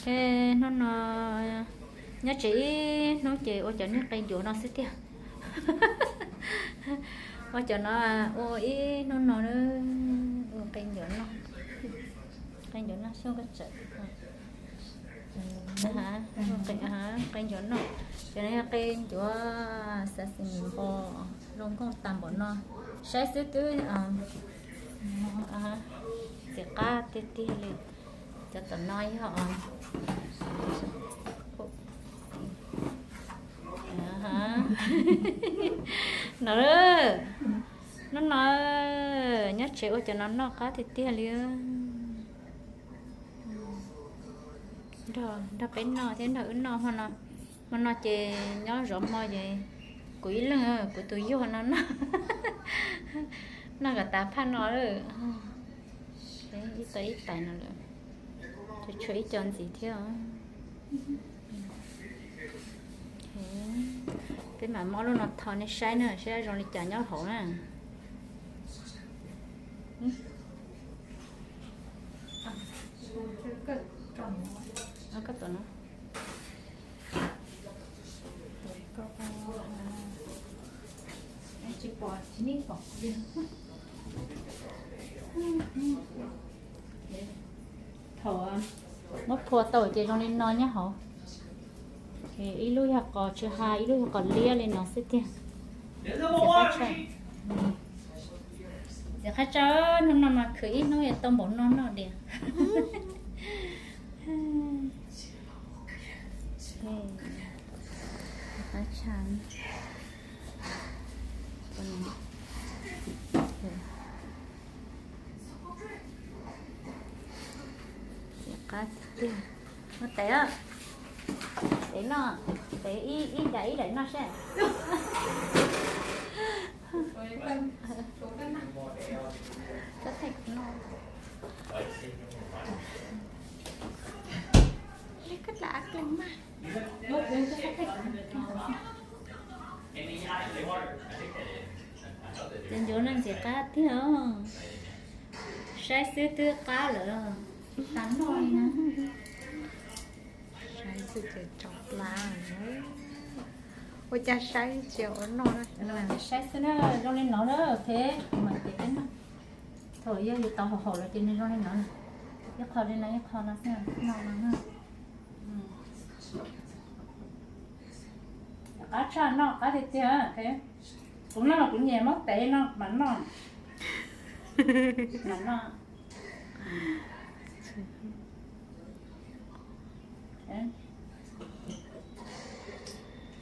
Hnub no nyob tsev ib hnub ces ua cov niag qe ncuav no xwb tiag. Ua cov no, ua ib hnub no, ua qe ncuav no, qe ncuav no xyoo koj tseem, qe ncuav no, cov no yog qe ncuav xav xis mus npo, zoo nkauj tas npaum no, saib xwb twb ntxim qab tiag tiag li. Cov tom no yog no, hnub no nyob tsev ua cov no noj qab tiag tiag li. Nrog peb noj thiab nrog wb noj hmo no. Hmo no ces nyob zov hmo ces kuv ib leeg, kuv tus yug no noj, noj kom tas phaj no lawm. Ib tau ib tais no lawm, tshuav ib co ntxiv thiab. Peb mam muab lub no tho nej saib na, saib zoo li cas nyob hauv na. Thaum muab phua tau ces zoo li no nyob hauv. Ib lub yog qos tsw ha, ib lub yog qos liab li no xwb tiag. Txiv qab tsawb, hnub no mas khwv ib hnub yuav tau npaum no noj diam. Qab tiag. Muab tev, tev noj, tev ib daim ib daim noj seb. Cov ncuav no ntxim qab tiag, saib xwb twb qab lawm, tas noj li na. Saib xwb ces tso plab. Ua cas saib tsis ua noj na. Saib xwb na, zoo li no na, ok, kuv mam cev peb noj. Thaum yog yus tau haum haum los ces nws zoo li no na. Ib qho li no, ib qho no xwb, no no na. Qab tshaj, noj qab tiag tiag. Kuv noj kuv nyiam muab tev no mam noj. Mam noj.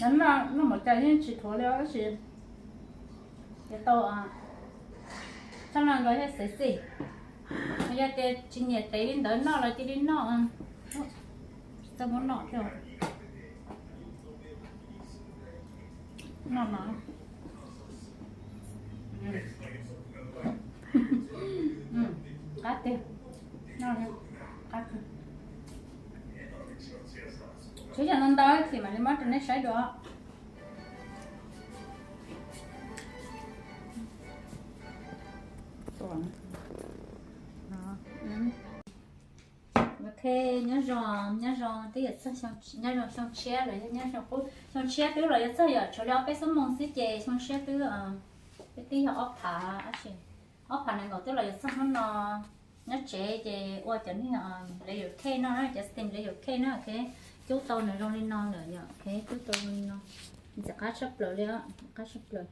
Noj, noj mus cas yeej tsis dhuav li tab sis yuav tau tshaj no nkaus thiab xev xwm. Yog tias tsis nyiam tev li ntawd noj los cia li noj. Txawj muab noj thiab. Noj no. Qab tiag. Noj qab tiag. Tshuav yam no ntau ces mam li muab rau nej saib dua. Ok, nyob zoo, nyob zoo twb yuav txog, nyob zoo xyoo tshiab los yog nyob zoo qub, xyoo tshiab twb los yuav txog yom, tshuav li ob peb xuab moos xwb ces xyoo tshiab twb, twb yog ob phav, ob phav nees nkaum twb los yuav txog hnub no. Nyob tsev ces ua cov niag layer cake no, cov steam layer cake na, ok, cub tau nws zoo li no lawm yom, ok, cub tau zoo li no, ntxim qab tshaj plaws li, qab tshaj plaws.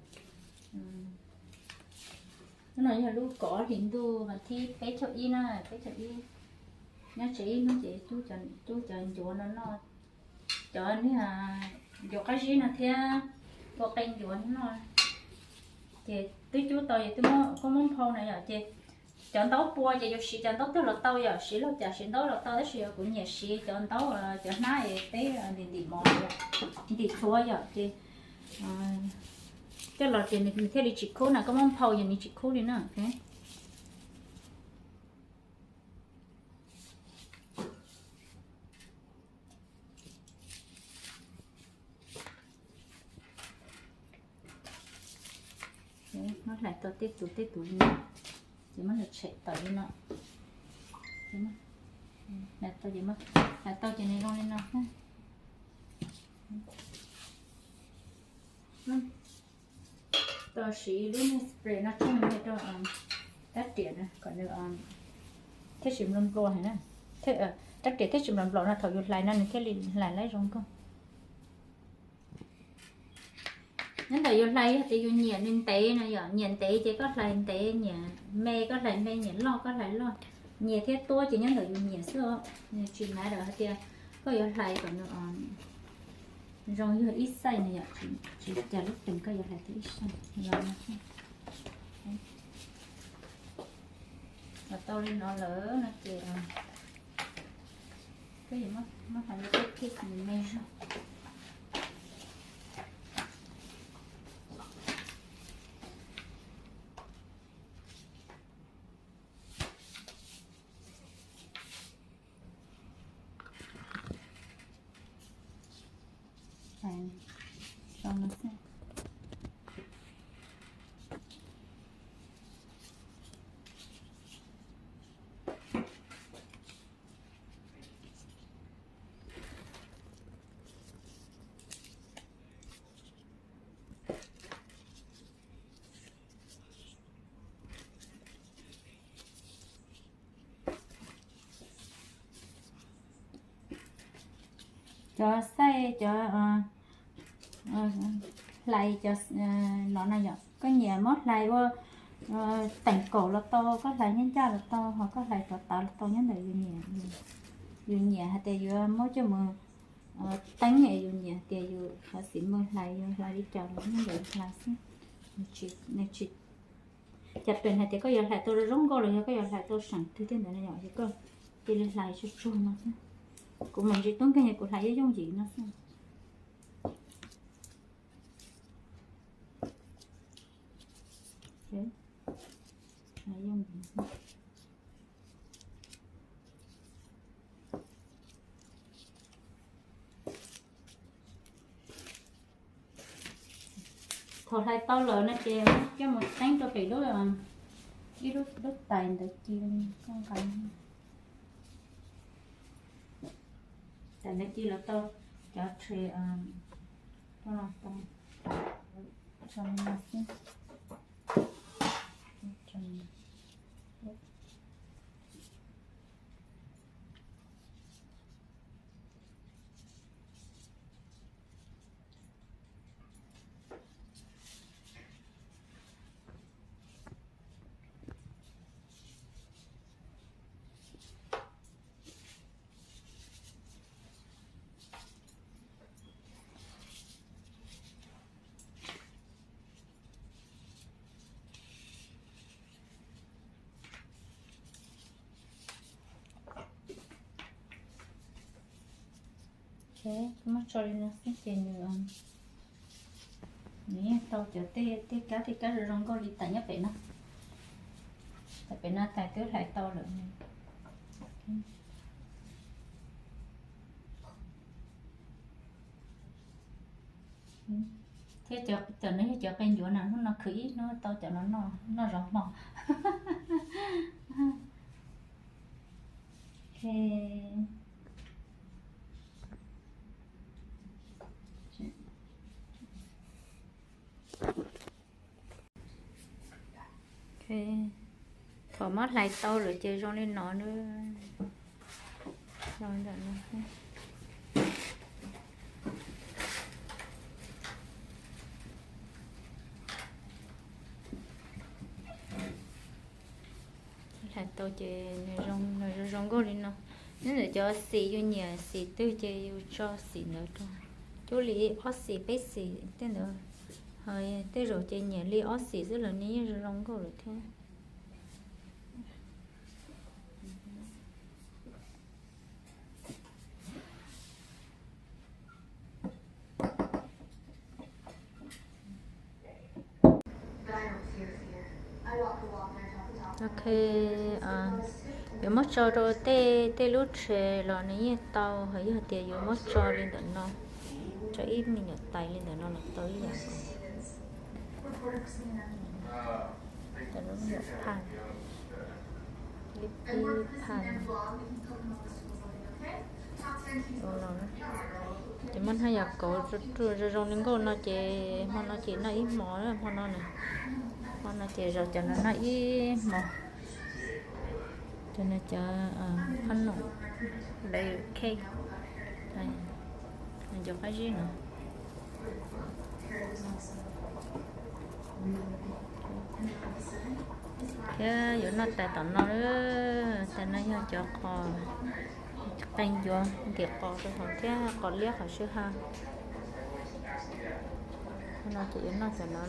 Hnub no yog lub kaum ob hlis ntuj vas thib peb caug ib na, peb caug ib. Nyob tsev ib hnub ces cub cov ncuav no noj, cov niag ncuav qab zib no thiab ua qe ncuav no noj. Ces twb cub tau es twb muab, koj muab nphau na yom, ces cov ntaub pua ces yus siv cov ntaub twg los tau yom, siv lub cas siv ntaub los tau tab sis kuv nyiam siv cov ntaub, cov hnab es peb ntim ntim mov, ntim txhuav yom, ces coj los ces nws thiaj li tsis khub na, koj muab nphau ces nws tsis khub li na. Muab hlais tau tej tus tej tus li no, ces muab los tshem tawm li no. Hlais tau ces, hlais tau ces nws zoo li no xwb. Tau siv lub niag spray no tsoo nyiaj rau rab riam no kom nws thiaj tsis nplua nplua heev na. Rab riam thiaj tsis nplua nplua no thaum yus hlais no nws thiaj li hlais laib zoo nkauj. Nyob ntawm yus hlais yog tias yus nyiam nws ntev no yom, nyiam ntev ces koj hlais ntev, nyiam me koj hlais me, nyiam loj koj hlais loj. Nyias thiab tuab ces nyob ntawm yus nyiam xwb os. Tsis matter hais tias koj yuav hlais kom nws zoo yog ib xaij no yom, tsis cas lub teem koj yuav hlais tau ib xaij los no xwb. Los tau li no lawm no ces koj yuav muab hais lub tib kis me zog. Cov xaij cov hlais cov no no yom, koj nyiam muab hlais ua teem kaum los tau, koj hlais nyab ncaj los tau, ho koj hlais rov tav los tau, nyob ntawm yus nyiam. Yus nyiam hais tias yuav muab coj mus teeb es yus nyiam hais tias yus xav xim mus hlais, yus hlais li cas los nyob ntawm yus hlais xwb. Nws tsis, cas pem hais tias koj yuav hlais tau zoo nkauj los yog koj yuav hlais tau seem twg tej ntawd no yom, ces koj cia li hlais tsuag tsuag no xwb. Kuv mas ntsis tub nkeeg, kuv hlais yooj yooj yim no xwb. Thaum hlais tau lawm no ces coj mus teeb rau pem lub, ib lub tais ntawd ci, koj nqa tais ntawd ci los tau, cov tsheb tau, tso li no xwb. Muab tso li no xwb ces nws, nws yeej tau cov tej kab tej kab zoo zoo nkauj li tais nyob pem no. Tais pem no tais twb hlais tau lawm. Thiab cov no yog cov qe ncuav na, hnub no khwv ib hnub tau cov no noj zov hmo. Thaum muab hlais tau lawm ces zoo li no na. Hlais tau ces nws zoo nkauj li no. Nyob ntawm cov xim, yus nyiam xim twg ces yus tso xim ntawd rau. Cuab li ob xim peb xim tej ntawd. Ho tej zaum ces nyiam li ob xim xwb los nws yeej zoo zoo nkauj lawm thiab. Ok, yuav muab tso rau tej, tej lub tsheb los nws yeej tau, ho yog tias yuav muab tso li ntawm no, tso ib me nyuam tais li ntawm no los tau ib yam nkaus. Tau lub me nyuam phaj, lub phaj. Ces muab hnab yam kauv ruaj ruaj zoo zoo li nkauj no ces hmo no ces noj ib hmos, hmo no na, hmo no ces zaum cov no noj ib hmos. Cov no cov phab num, layer cake, cov qab zib no. Thiab yuav noj tais tom no, tais no yog cov qos, qee ncuav ntim qos rau hauv thiab qos liab qhov sib ha. No ces yuav noj cov no.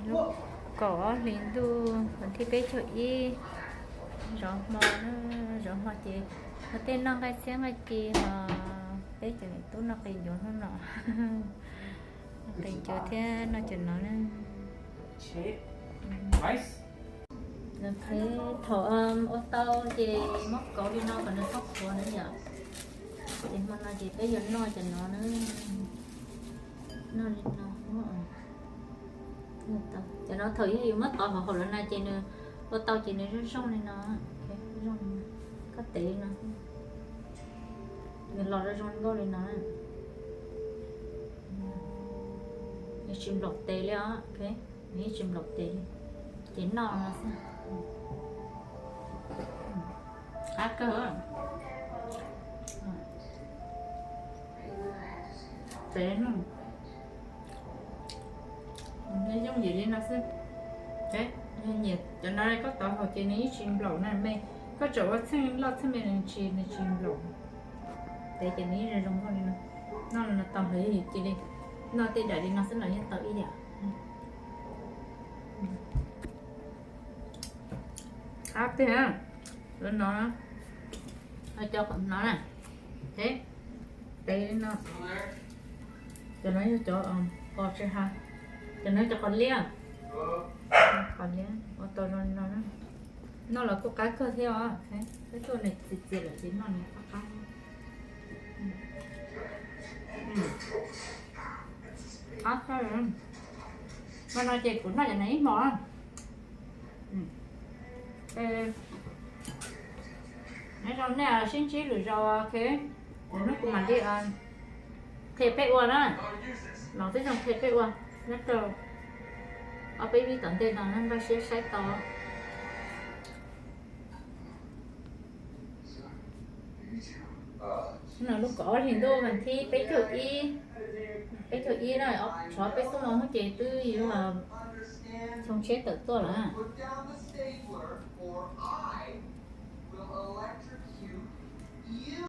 Lub kaum ob hlis ntuj vas thib peb caug ib, zov hmo, zov hmo ces ua tej noj nqaij txhiab nqaij ci ho peb cov niam tub noj qe ncuav hnub no. Qe ncuav thiab noj cov no na. Thaum ua tau ces muab kauv li no kom nws txhob qhuav na yom. Ces hmo no ces peb yuav noj cov no na. Noj li no. Cov no thaum yog yus muab tov hauv hauv lawm na ces nws ua tau ces nws zoo zoo li no. Zoo, koj tev li no, nws los zoo zoo nkauj li no. Nws tsis nplaum tes li os, nws yeej tsis nplaum tes li. Ces noj no xwb. Qab kawg. Tev, yooj yim li no xwb. Nyiam cov no koj tov hauv ces nws yeej tsis nplaum na me. Koj txawm ua txheej loj txheej me nws tsis, nws tsis nplaum. Tev ces nws yeej zoo zoo nkauj li no. Noj no tau heev, cia li noj tej daim li no xwb los yeej tau ib yam. Qab tiag. Lub no, cov qhov no na, tev li no. Cov no yog cov qos tsis ha, cov no cov qos liab. Qos liab ua tau zoo li no na. Noj los kuj qab kawg thiab os. Peb tuaj nws txias txias lawm ces noj nws qab qab. Qab kawg. Hmo no ces kuv noj cov no ib hmos. Nyob zoo nej, sib ntsib lwm zaus, lwm hnub kuv mam li qhia peb ua na. Los twb zoo qhia peb ua nyob rau ob peb vib tom ntej no, npaj siab saib tau. Lub kaum ob hlis ntuj vas thib peb caug ib, peb caug ib na, tshuav peb xuab moos ces twb yuav xyoo tshiab tawm tuaj lawm.